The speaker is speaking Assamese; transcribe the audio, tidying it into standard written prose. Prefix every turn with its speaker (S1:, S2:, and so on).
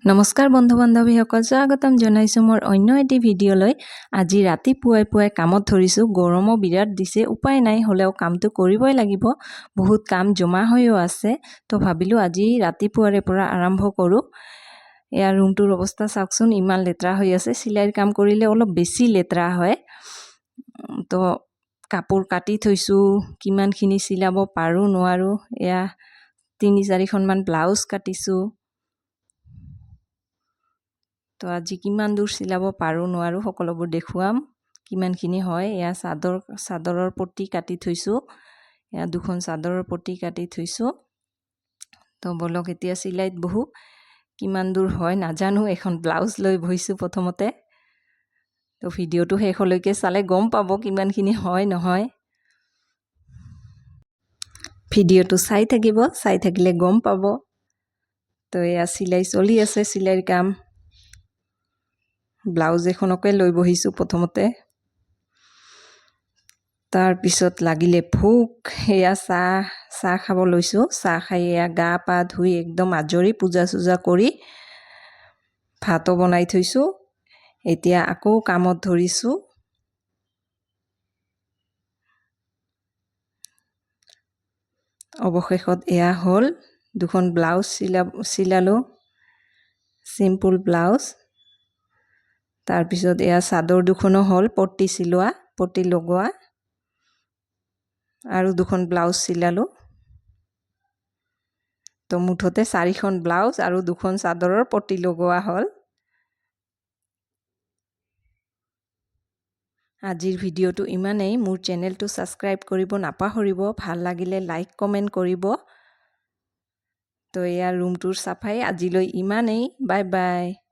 S1: নমস্কাৰ বন্ধু বান্ধৱীসকল, স্বাগতম জনাইছোঁ মোৰ অন্য এটি ভিডিঅ'লৈ। আজি ৰাতিপুৱাই পুৱাই কামত ধৰিছোঁ। গৰমো বিৰাট দিছে, উপায় নাই, হ'লেও কামটো কৰিবই লাগিব। বহুত কাম জমা হৈও আছে। তো ভাবিলোঁ আজি ৰাতিপুৱাৰে পৰা আৰম্ভ কৰোঁ। এয়া ৰুমটোৰ অৱস্থা চাওকচোন, ইমান লেতেৰা হৈ আছে। চিলাইৰ কাম কৰিলে অলপ বেছি লেতেৰা হয়। তো কাপোৰ কাটি থৈছোঁ, কিমানখিনি চিলাব পাৰোঁ নোৱাৰোঁ। এয়া তিনি চাৰিখনমান ব্লাউজ কাটিছোঁ। তো আজি কিমান দূৰ চিলাব পাৰোঁ নোৱাৰোঁ, সকলোবোৰ দেখুৱাম কিমানখিনি হয়। এয়া চাদৰৰ পটি কাটি থৈছোঁ। এয়া দুখন চাদৰৰ পটি কাটি থৈছোঁ। তো ব'লক, এতিয়া চিলাইত বহোঁ। কিমান দূৰ হয় নাজানো। এখন ব্লাউজ লৈ বহিছোঁ প্ৰথমতে। তো ভিডিঅ'টো শেষলৈকে চালে গম পাব কিমানখিনি হয় নহয়। ভিডিঅ'টো চাই থাকিব, চাই থাকিলে গম পাব। তো এয়া চিলাই চলি আছে, চিলাইৰ কাম। ব্লাউজ এখনকে লৈ বহিছোঁ প্ৰথমতে। তাৰপিছত লাগিলে ভোক। সেয়া চাহ চাহ খাব লৈছোঁ। চাহ খাই এয়া গা পা ধুই একদম আজৰি, পূজা চূজা কৰি ভাতো বনাই থৈছোঁ। এতিয়া আকৌ কামত ধৰিছোঁ। অৱশেষত এয়া হ'ল, দুখন ব্লাউজ চিলালোঁ, চিম্পুল ব্লাউজ। তাৰপিছত এয়া চাদৰ দুখনো হ'ল, পট্টি চিলোৱা, পট্টি লগোৱা। আৰু দুখন ব্লাউজ চিলালোঁ। তো মুঠতে চাৰিখন ব্লাউজ আৰু দুখন চাদৰৰ পট্টি লগোৱা হ'ল। আজিৰ ভিডিঅ'টো ইমানেই। মোৰ চেনেলটো ছাবস্ক্ৰাইব কৰিব নাপাহৰিব। ভাল লাগিলে লাইক, কমেণ্ট কৰিব। তো এয়া ৰুমটোৰ চাফাই। আজিলৈ ইমানেই। Bye bye.